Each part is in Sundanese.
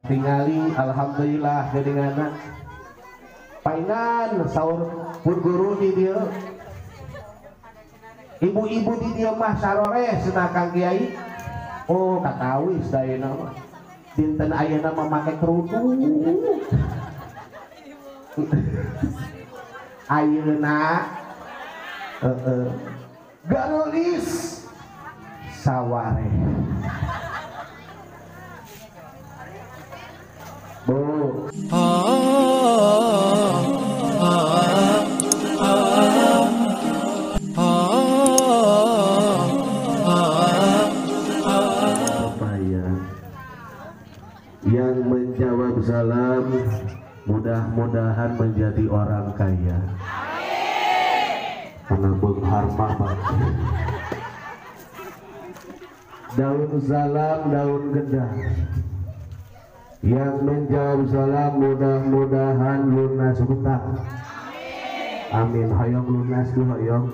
Tingali alhamdulillah geuninganna. Painan saur pun guru di dieu. Ibu-ibu di dieu mah saroreh cenah Kang Kiai. Oh, katawis daeuna mah. Dinten ayeuna mah make kerudung. Ayeuna heeh. Garulis sawareh. Bu. Apa ya? Yang menjawab salam mudah-mudahan menjadi orang kaya. Karena beunghar mah. Daun salam, daun gedang. Yang menjawab salam mudah-mudahan lunas hutang. Amin. Hoyong lunas du hoyong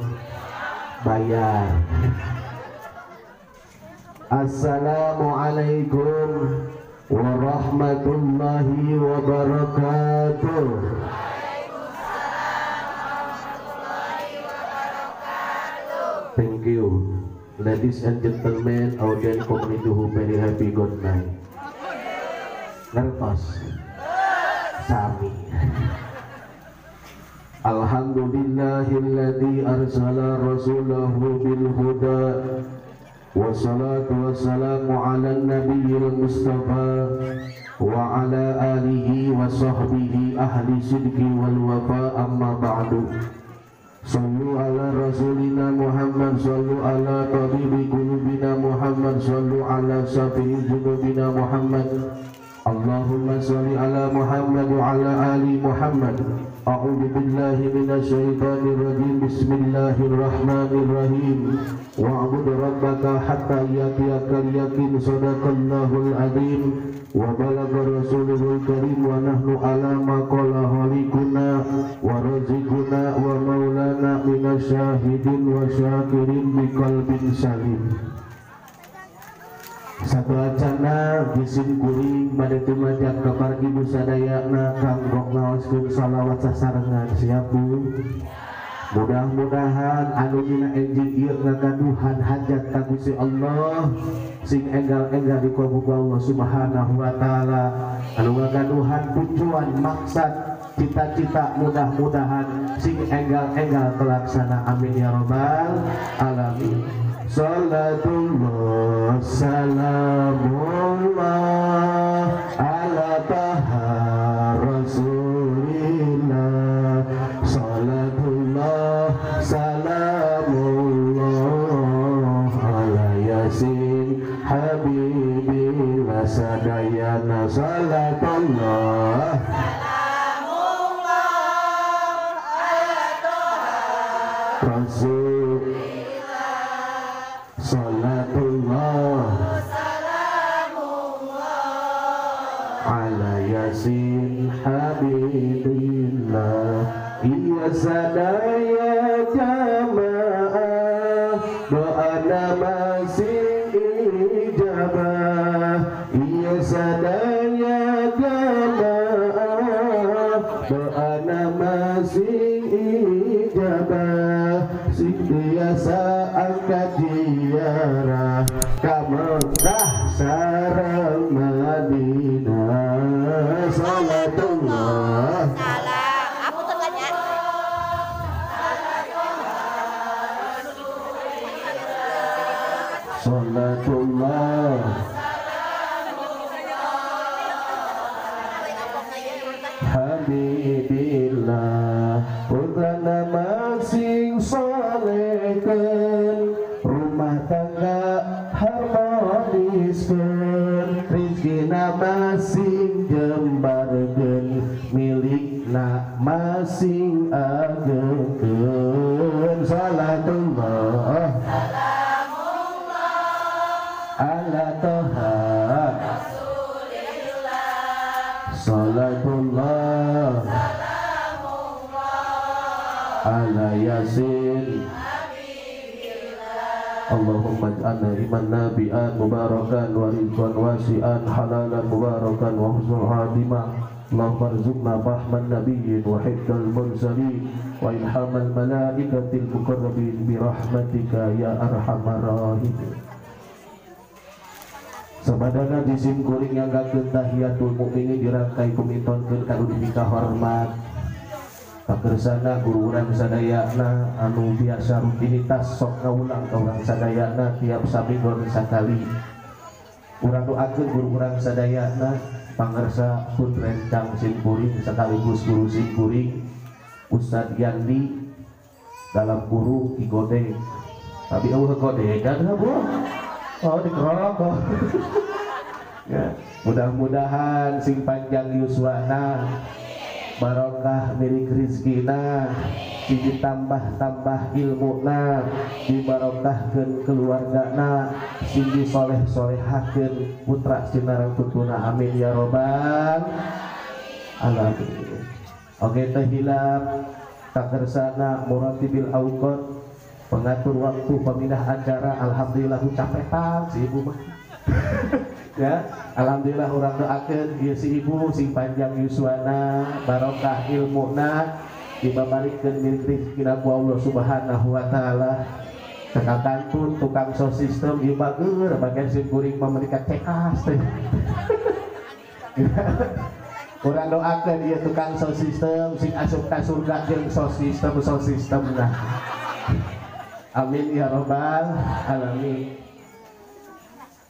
bayar. Assalamualaikum warahmatullahi wabarakatuh. Thank you, ladies and gentlemen, audience community who very happy good night. Ngertos sami. Alhamdulillahilladzi arsala rasulahu bil huda wassalatu wassalamu ala nabiyil mustafa wa ala alihi wa sahbihi ahli sidqi wal wafa, amma ba'du. Sallu ala rasulina Muhammad, sallu ala tabibi qulubina Muhammad, sallu ala syafi'i dzunubina Muhammad. Allahumma sholli ala Muhammad wa ala ali Muhammad. A'udzu billahi minasyaitonir rajim. Bismillahirrahmanirrahim. Wa'bud rabbaka hatta ya'tiyakal yaqin. Shadaqallahul azim wa balagha rasuluhul karim wa nahnu ala ma qala khaliquna wa raziquna wa maulana minasyahidin wa syakirin biqalbin salim. Satu acana gisim kuring bade tumajak ka pargi sadayana kanggo ngaoskeun shalawat sasarengan. Siap Bu? Mudah-mudahan anu dina enjing ieu ngagaduhan hajat ka Gusti Allah sing enggal-enggal dikabul ku Allah Subhanahu wa taala. Anu ngagaduhan tujuan maksad cita-cita mudah-mudahan sing enggal-enggal terlaksana. Amin ya robbal alamin. Salatullah salamullah ala taha rasulillah. Salatullah salamullah ala yasin habibillah sadayana. Salatullah salamullah ala taha rasul. Salatullah salamullah ala yasin habibillah. Iya sadaya jamaah doa masing ijabah. Iya sadaya jamaah doa masing ijabah. Sing biasa angkat ziarah ka Mekah sareng Madinah. Salatullah salam aku tengahnya. Salatullah habibillah. Putrana masing solehkeun, rumah tangga harmoniskeun, rizkina masing jembarkeun, milikna masing agengkeun. Salatullah salamullah ala toha rasulillah. Salatullah salamullah ala yasin habibillah. Allahumma ij'alna iman nabi'an mubarakan wa rizqan wasi'an halalan mubarakan wa husnul khatimah. Allahumma arzuqna fahman nabiyyin wa hifdzal mursalin wa ilhamal malaikatil muqarrabin bi rahmatika ya arhamar rahimin. Sabadana jisim kuring yang gakeun tahiyatul mukminin dirangkai kumintonkeun ka nu dipikahormat. Pakersana guru urang sadayana anu biasa rutinitas sok ngawulang ka urang sadayana tiap saminggon sakali. Urang doakeun guru urang sadayana pangersa pun rencang simkuring sekaligus guru simkuring Ustadz Yandi dalam guru Ki Godeng. Tapi eueuh godegan bu. Oh dikerok. Ya, mudah-mudahan sing panjang yuswana, barokah milik rizkina, sing ditambah-tambah ilmuna, dibarokahkeun keluargana, sing disoleh-solehakeun putra sinareng putuna, amin ya robbal alamin. Oke teh hilap kakersana muratibil auqat, pengatur waktu pemindah acara, alhamdulillah capetan si ibu mah. Ya, alhamdulillah urang doakeun ieu si ibu sing panjang yuswana, barokah ilmuna, dibabarikeun milik rezekina ku Allah Subhanahu wa taala. Kakantun tukang sound system ieu bager bagian sim kuring mah meuni cekas teh. Urang doakeun ieu tukang sound system sing asup ka surga jeung sound system nah. Amin ya robbal alamin.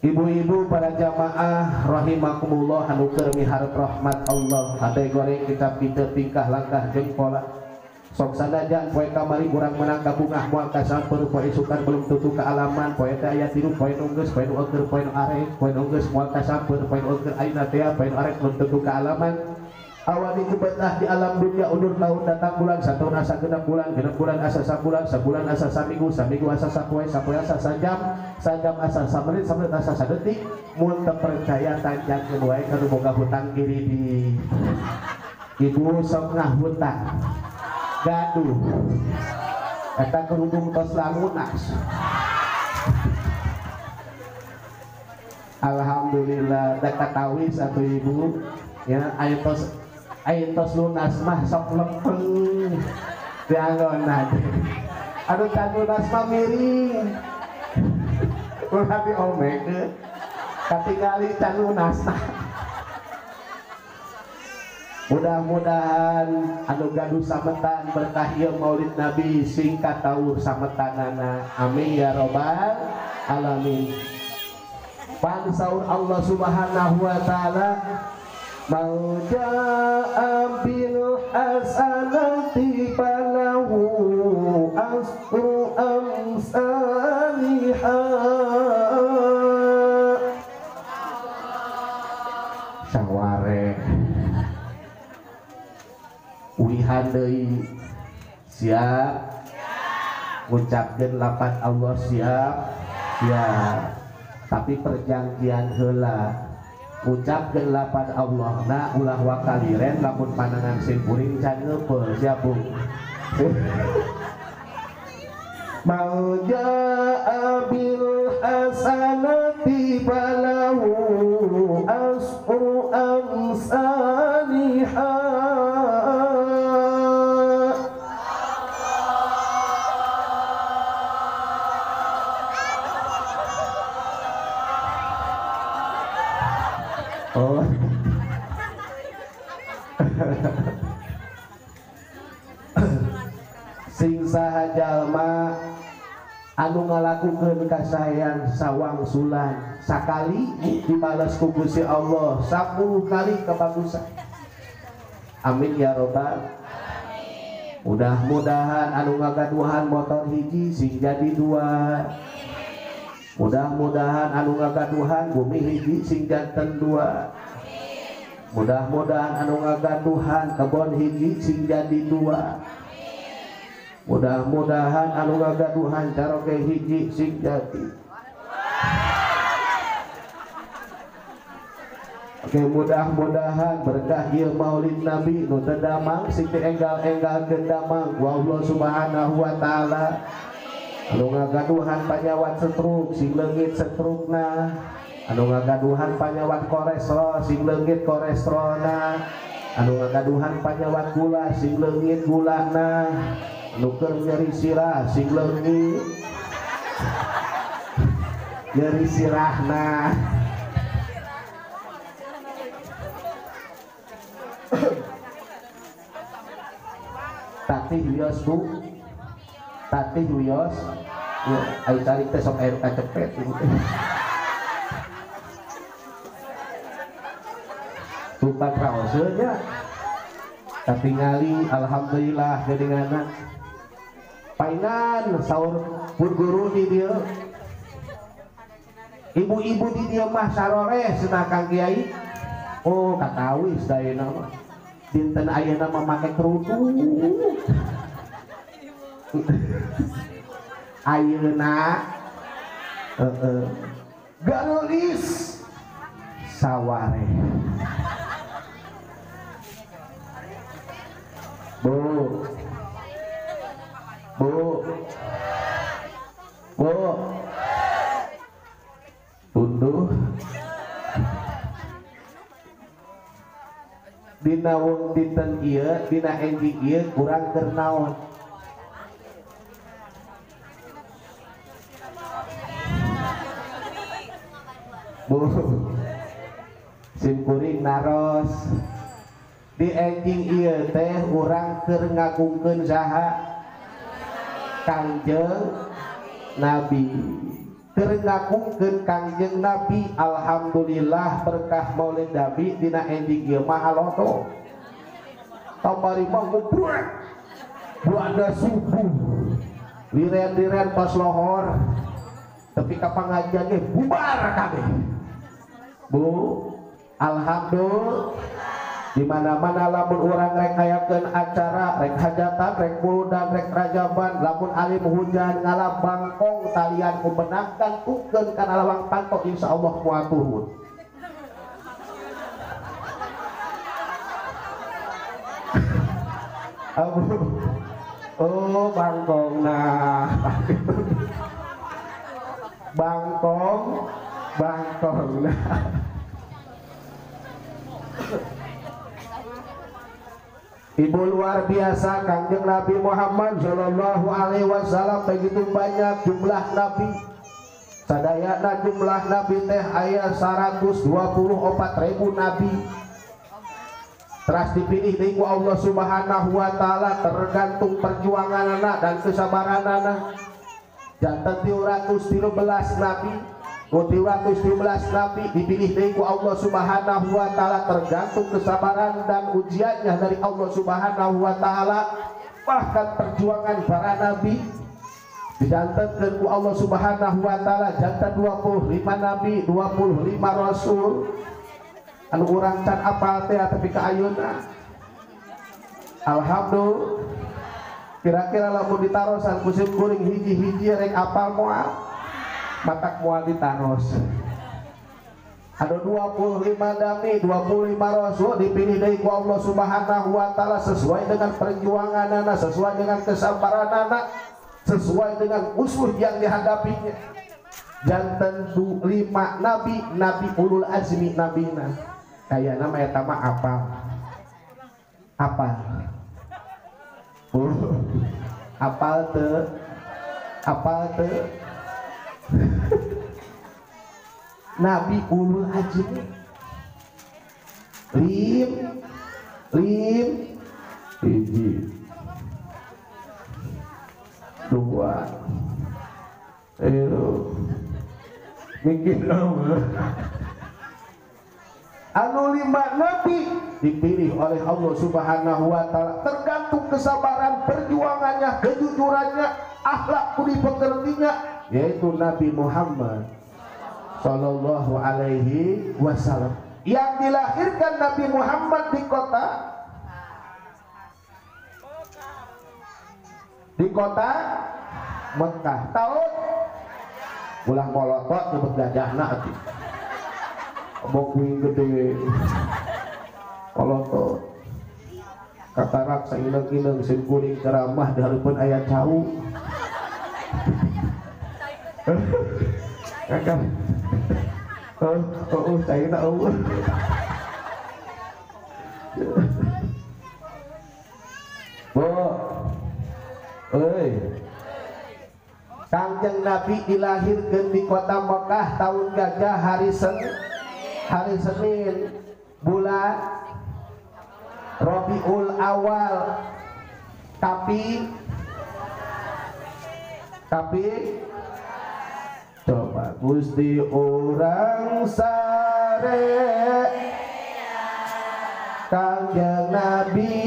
Ibu-ibu para jamaah rahimakumullah anu keur miharep rahmat Allah, hate goreng kitab kita tingkah langkah jeung pola. Sok sanajan poe kamari urang menang kabungah moal kasamper, poe isukan belum tentu kaalaman, poe teh aya tilu, poe nu geus, poe nu eueur, poe nu arek, poe nu geus moal kasamper, poe nu eueur ayeuna teh, poe nu arek belum tentu kaalaman. Awani ku betah di alam dunia undur tahun datang bulan, satahun asa genep bulan, genep bulan asa sabulan, sabulan asa saminggu, saminggu asa sapoe, sapoe asa sajam, sajam asa samenit, samenit asa sadetik. Mun teu percaya tanjakeun wae ka nu boga hutang kiri di ibu sok ngahutang gaduh eta kerudung tos lalunas. Alhamdulillah da katawis atuh ibu ya, aya tos tos lunas mah sok lempeng dianggonan. Aduh can lunas mah miring ulah diomekeun katingali can lunas. Mudah-mudahan anu gaduh sametan berkah ieu Maulid Nabi singkat tauh sametanana, amin ya robbal alamin. Pan saur Allah Subhanahu wa taala, mau jaa bil hasanati falahu asru amsalihah. Saware uihan deui siap ngucapkeun lapan Allah siap siap, tapi perjanjian heula ucapkeun lapan Allah na ulah wakaliren lamun panangan simkuring can ngeupeul siap bu. Mau jaa bil hasanati falahu asru amsalihah. Oh. Sing saha jalma anu ngalakukeun kasaean sawangsulan sakali dibales ku Gusti Allah 10 kali kebagusan. Amin ya robbal alamin. Mudah-mudahan anu ngagaduhan motor hiji sing jadi dua. Mudah-mudahan anu ngagaduhan bumi hiji sing janten dua. Mudah-mudahan anu ngagaduhan kebon hiji sing jadi dua. Mudah-mudahan anu ngagaduhan caroke hiji sing jadi. Oke, mudah-mudahan berkah ieu Maulid Nabi nu teu damang sing dienggal-enggalkeun damang ku Allah Subhanahu wa taala. Anu ngagaduhan panyawat stroke sing leungit strokna. Anu ngagaduhan panyawat kolesterol sing leungit kolesterolna. Anu ngagaduhan panyawat gula sing leungit gulana. Anu keur nyeri sirah sing leungit nyeri sirahna. Tatih wios bu, tatih wios, ayo cari teh sok air kacepet. Tumpang raosnya, tapi ngali, alhamdulillah geuninganna. Painan saur pun guru di dieu, ibu-ibu di dieu mah saroreh cenah Kang Kiai. Oh katawis daeuna mah. Dinten ayeuna mah make kerudung. Ayeuna heeh garulis saware. Bu. Bu. Bu. Tunduh. Dina wong dinten ieu, dina enjing ieu kurang keur naon? Bu, sim kuring naros. Di enjing ieu teh urang keur ngagungkeun saha? Kangjeng Nabi. Keur ngagungkeun Kangjeng Nabi, alhamdulillah berkah Maulid Nabi dina enjing ieu mah halodo. Kamari mah ngubrek buada subuh. Liren-liren pas lohor. Tapi ka pangajian ge bubar kabeh. Bu, alhamdulillah. Di mana-mana lamun urang rek ngayakeun acara, rek hajatan, rek muludan, rek rajaban, lamun alim hujan ngala bangkong talian ku benang gantungkeun kana lawang panto insyaallah moal turun. Oh bangkong nah. Bangkong, bangkong nah. Ibu luar biasa Kangjeng Nabi Muhammad Shallallahu Alaihi Wasallam, begitu banyak jumlah nabi. Sadayana jumlah nabi teh aya 124.000 nabi. Teras dipilih deui ku Allah Subhanahu wa taala tergantung perjuanganana dan kesabaranana. Janten 313 nabi. 313 nabi dipilih deui ku Allah Subhanahu wa taala tergantung kesabaran dan ujiannya dari Allah Subhanahu wa taala. Bahkan perjuangan para nabi dijantenkeun ku Allah Subhanahu wa taala janten 25 nabi, 25 rasul. Anu urang can apal teh tapi ka ayeuna. Alhamdulillah. Kira-kira lamun ditarosan ku sim kuring hiji-hiji rek apal moal? Matak moal ditaros. Ada 25 nabi, 25 rasul dipilih deui ku Allah Subhanahu wa taala sesuai dengan perjuanganana, sesuai dengan kesabaranana, sesuai dengan musuh yang dihadapinya. Janten 5 nabi, nabi ulul azmi nabina. Kayana mah eta mah apal. Apal. Apal teu? Apal teu? Nabi ulul azmi. Lim lim hiji dua ayo mikir anu 5 nabi dipilih oleh Allah Subhanahu wa taala tergantung kesabaran, perjuangannya, kejujurannya, akhlak budi pekertinya, yaitu Nabi Muhammad Sallallahu Alaihi Wasallam. Yang dilahirkan Nabi Muhammad di kota Mekah. Tahun ulah molotot nyebut gajahna atuh. Bok kuing gede molotot. Katarak saineng-ineng sim kuring ceramah di hareupeun aya cau. Kakak. Oh, saya tahu. Bu, oi. Kangjeng Nabi dilahirkan di kota Mekah tahun gajah hari Senin bulan Rabiul Awal, tapi coba Gusti urang sare Kangjeng Nabi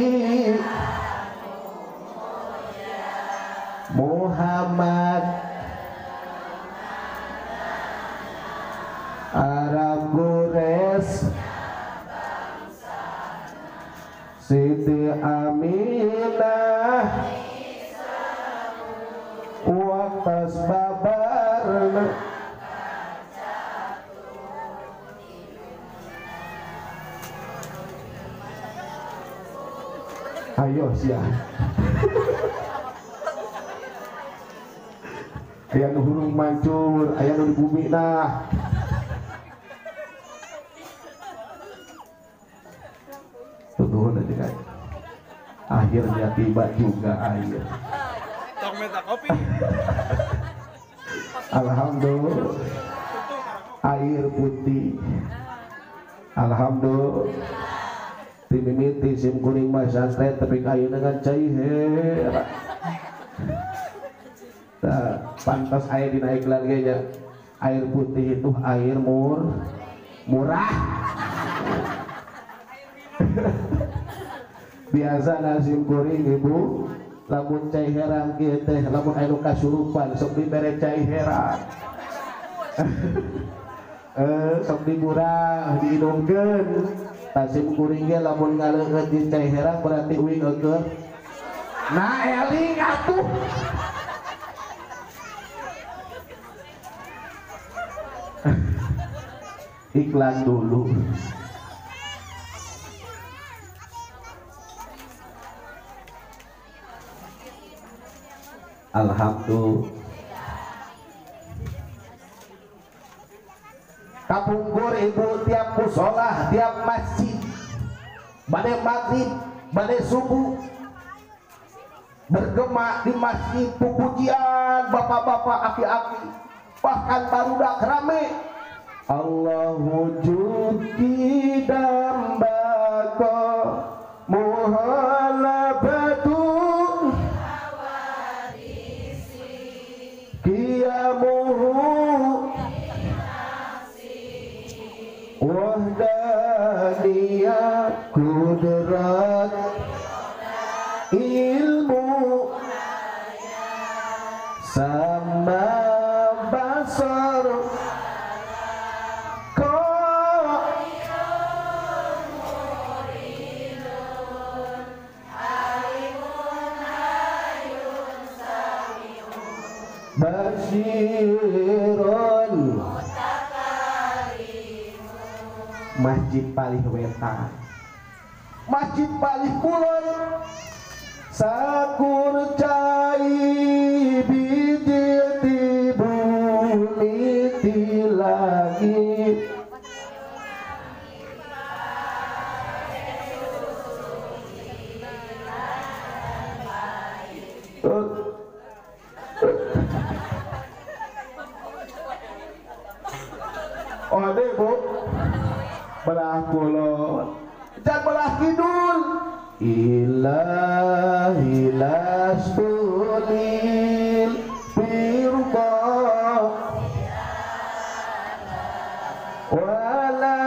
Muhammad Arab Quraisy Siti Aminah waktas babarna. Ayo sia. Aya nu hurung mancur, aya nu di bumi nah. Tutuhun aja kan. Akhirnya tiba juga air. Tong minta kopi. Alhamdulillah. Air putih. Alhamdulillah. Timimiti sim kuring mah santet tapi ayeuna ngan cai hera. Nah, pantas air dina iklan ge nya. Air putih itu air murah. Biasa sim kuring ibu lamun cai herang kieu teh lamun aya nu kasurupan sok dibere cai herang. Sok diburah diinumkeun. Sim kuring ge lamun ngaleueut di cai herang berarti uing eueuh. Nah eling atuh. Iklan dulu. Alhamdulillah. Kapungkur ibu tiap musolah, tiap masjid, bade maghrib, bade subuh, bergema di masjid pupujian bapak-bapak aki-aki, bahkan barudak rame. Allah wujud dambako muhalabatu qiyamuhu wahdaniyat kudrat ilmu sama basar basirun. Masjid palih wetan, masjid palih kulon, sakur cai biji di bumi di langit. Oh ada bu, belah kulon, jangan belah kidul. Ilahi lastulil birqa wala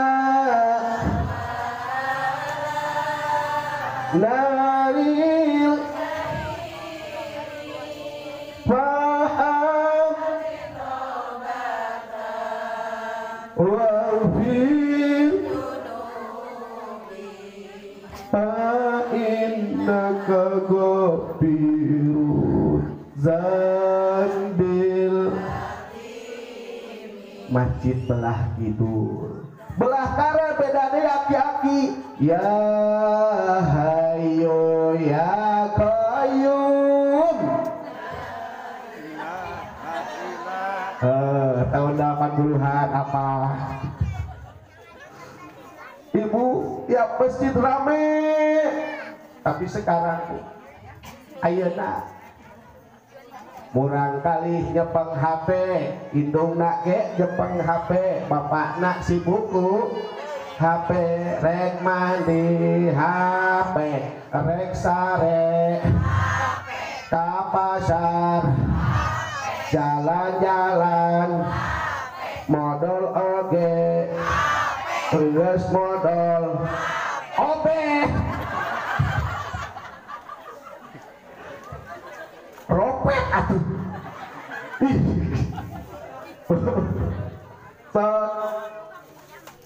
naril faham wafir innaka ghafirun zambil. Masjid belah kidul, belah kanan bedane aki-aki. Ya hayo ya qayyum. apa. Ibu tiap masjid rame, tapi sekarang ayeuna murang kali nyepeng HP, indungna ge nyepeng HP, bapakna sibuk ku HP, rek mandi HP, rek sare HP, ka pasar jalan-jalan modal oge, geus modal obe, ropet atuh. So,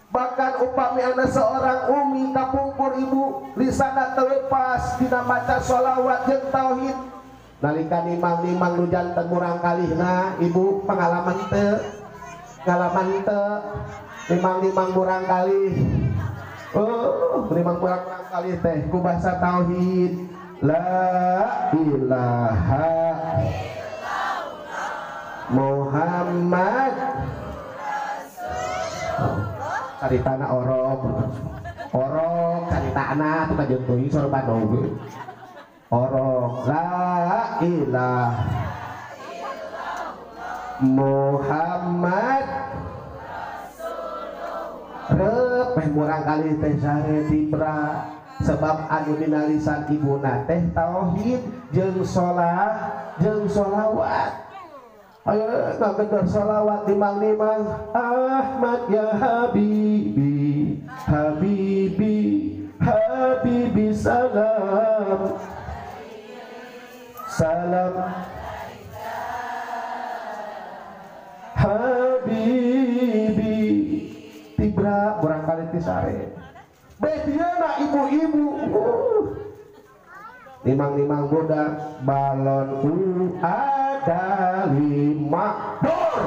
bahkan upami ana seorang umi kapungkur ibu lisana terlepas dina maca sholawat jeung tauhid nalika nimang-nimang nu janten murang kalihna ibu pengalaman teu ngalaman teu nimang-nimang murang kalih, oh nimang murang kalih teh ku bahasa tauhid la ilaha illallah Muhammad Rasulullah. Caritana orok orok caritana tuh kajeun teuing sorban oge orok la ilaha illallah Muhammad Rasulullah. Rep murang kali teh sare tibra sebab anu dina lisan ibuna teh tauhid jeung sholat jeung sholawat. Ayo ngagedor sholawat nimang-nimang Ahmad ya habibi habibi habibi salam salam habibi tibra barangkali tisare bediana ibu-ibu nimang-nimang budak balonku ada 5 dor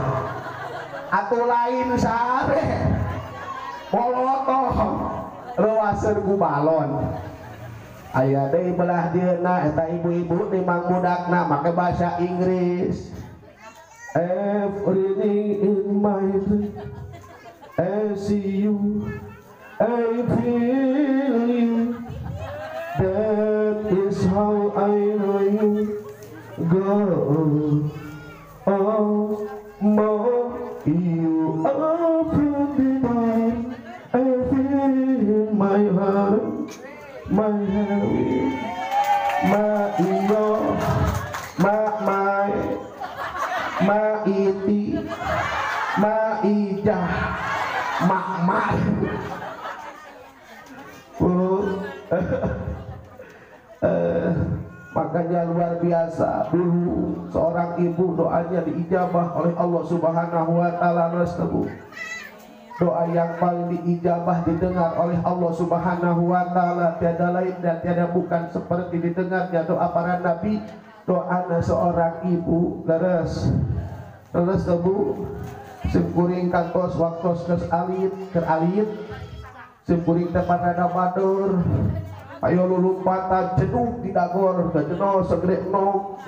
atau lain sare polotoh ruaseun ku balon aya deui belah dieuna eta ibu-ibu nimang budakna make bahasa Inggris everything in my dream I see you I feel you that is how I know you go oh more you open the door I feel in my heart my heart my iyo my my my iti my ijah mak mak. Makanya luar biasa dulu seorang ibu doanya diijabah oleh Allah Subhanahu wa taala. Doa yang paling diijabah didengar oleh Allah Subhanahu wa taala tiada lain dan tiada bukan seperti didengarnya doa para nabi, doa seorang ibu. Leres leres bu simkuring kantos waktos geus alit keur alit simkuring teh parada badur ayo lulumpatan jenuh di dagor gajeno segede nog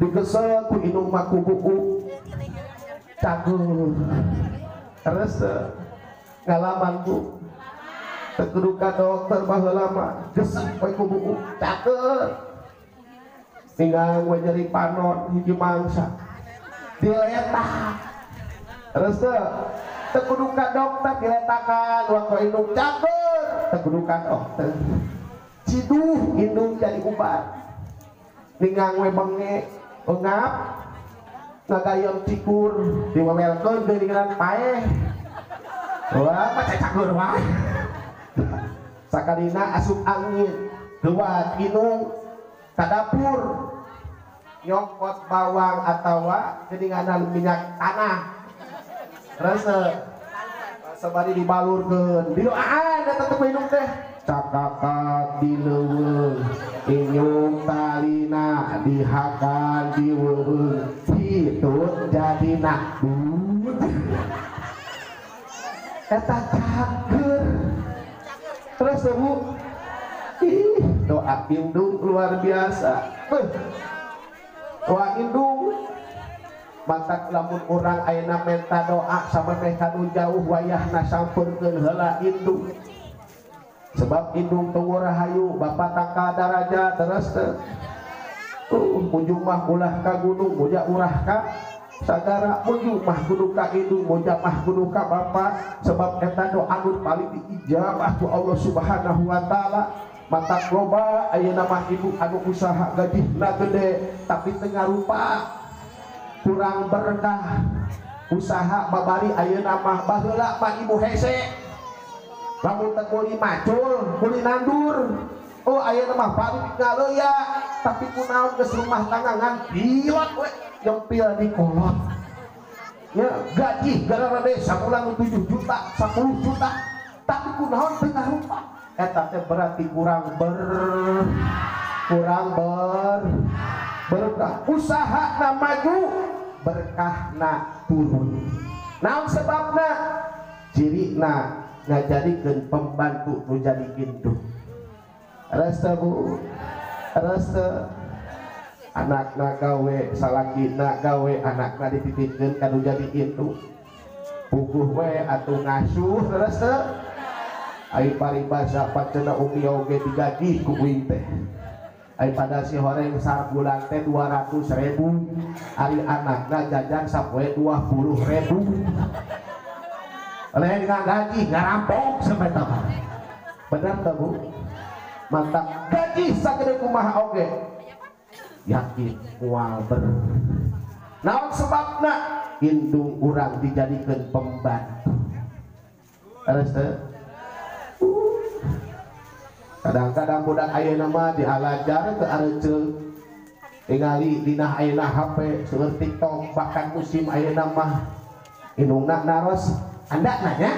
digesek ku indung mah ku buku cagur terus ngalaman bu teu kudu ka dokter baheula mah gesek we ku buku cager tinggal we nyeri panon hiji mangsa diletak terus teu kudu ka dokter diletakan waktu indung cager teu kudu ka dokter ciduh indung jadi ubat ningang we benge engap ngagayem cikur diwawelkeun geuningan paeh wah mah cagur wae sakalina asup angin lewat indung ka dapur nyokot bawang atawa geuningan minyak tanah terus sabari dibalurkeun didoaan eta teh indung teh cakakak di leuweung inyung talina dihakan di weuweung hitut jadina dud eta cager terus Bu ih doa indung luar biasa. Doa indung Matak lamun urang ayeuna menta doa samemeh kanu jauh wayahna sampeurkeun heula indung. Sebab indung tunggu rahayu bapak tangka daraja terus teu. Mujung mah ulah ka gunung moja urah ka sagara, mujung mah kudu ka indung moja mah kudu ka bapak. Sebab eta doa nu paling diijabah ku Allah Subhanahu wa taala. Matak loba ayeuna mah ibu anu usaha gajihna gede tapi teu ngarupa, kurang berkah usaha babari ayeuna mah. Baheula mah ibu hese lamun teu kuli macul kuli nandur. Oh ayeuna mah bari ngaleya tapi kunaon geus rumah tangga ngan pilot we jempil di kolot ya. Gaji gara-gara sabulan 7 juta 10 juta tapi kunaon teu ngarupa. Eta teh berarti kurang berkah. Usaha na maju berkahna turun. Naon sebabna? Cirina ngajadikeun pembantu nu jadi indung. Resta bu, resta anakna gawe, salakina gawe, anakna dititipkeun ka nu jadi indung. Puguh we atuh ngasuh resta. Ai paribasa pancena umi oge digaji ku uing teh. Ai pada si horeng sabulan teh 200.000, ari anakna jajan sapoe 20.000. Lain ngagaji ngarampok sampai tambah. Bener teu Bu? Mantap gaji sagede kumaha oge yakin moal ber. Naon sebabna? Indung urang dijadikeun pembantu. Terus teu? Kadang-kadang budak ayeuna mah dialajar teu areuceul tingali dina ayeuna HP seueur TikTok bahkan musim ayeuna mah indungna naros anda nanya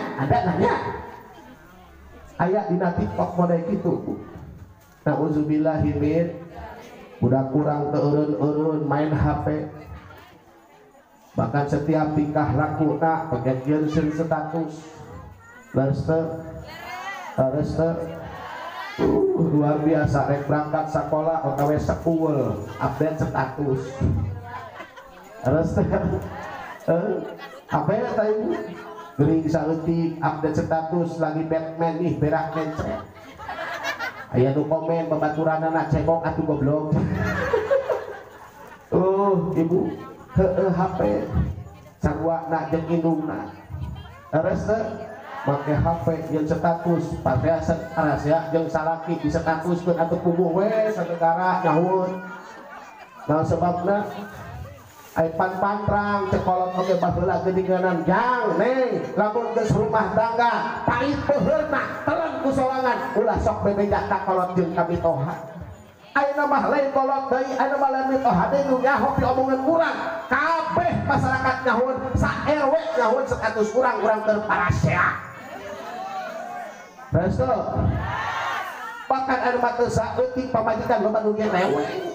aya dina TikTok model kitu Bu. Nauzubillahi min budak kurang teu eureun-eureun main HP bahkan setiap tingkah lakuna pake jeung status leres teu. Luar biasa rek berangkat sekolah otw sekul update status terus apa ya tadi gering saeutik update status lagi Batman nih berak mencret aya nu komen babaturanana cengok atuh goblok. Ibu heueuh HP sarua jeung indungna terus make HP jeung status patriasa rahasia jeung salaki di statuskeun atuh puguh we sagara nyahueun. Nah sebabna ai pan-pantrang cekolot oge baheula geuninganan jang neng lamun geus rumah tangga pait peuheurna telen ku sorangan ulah sok bebeja ka kolot jeung ka mitoha. Ayeuna mah lain kolot deui, ayeuna mah lain mitoha deui nu nyaho diomongan urang kabeh masyarakat nyahueun sa RW nyahueun status urang urang keur parasea. Resto. Bahkan anu mah teu saeutik pamajikan loba nu neweng.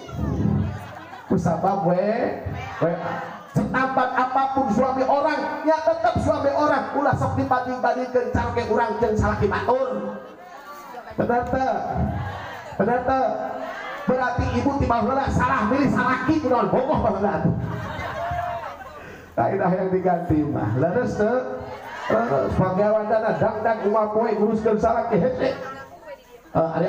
Kusabab we setampan apapun suami orang ya tetap suami orang ulah sok dibanding-bandingkeun caroke urang jeung salaki batur. Bener teu? Bener teu? Berarti ibu ti baheula salah milih salaki kunaon bogoh baheula atuh. Kaidah yang diganti mah. Leres teu? Leres pagawean dana dangdang umat poe nguruskeun salaki hese. Ari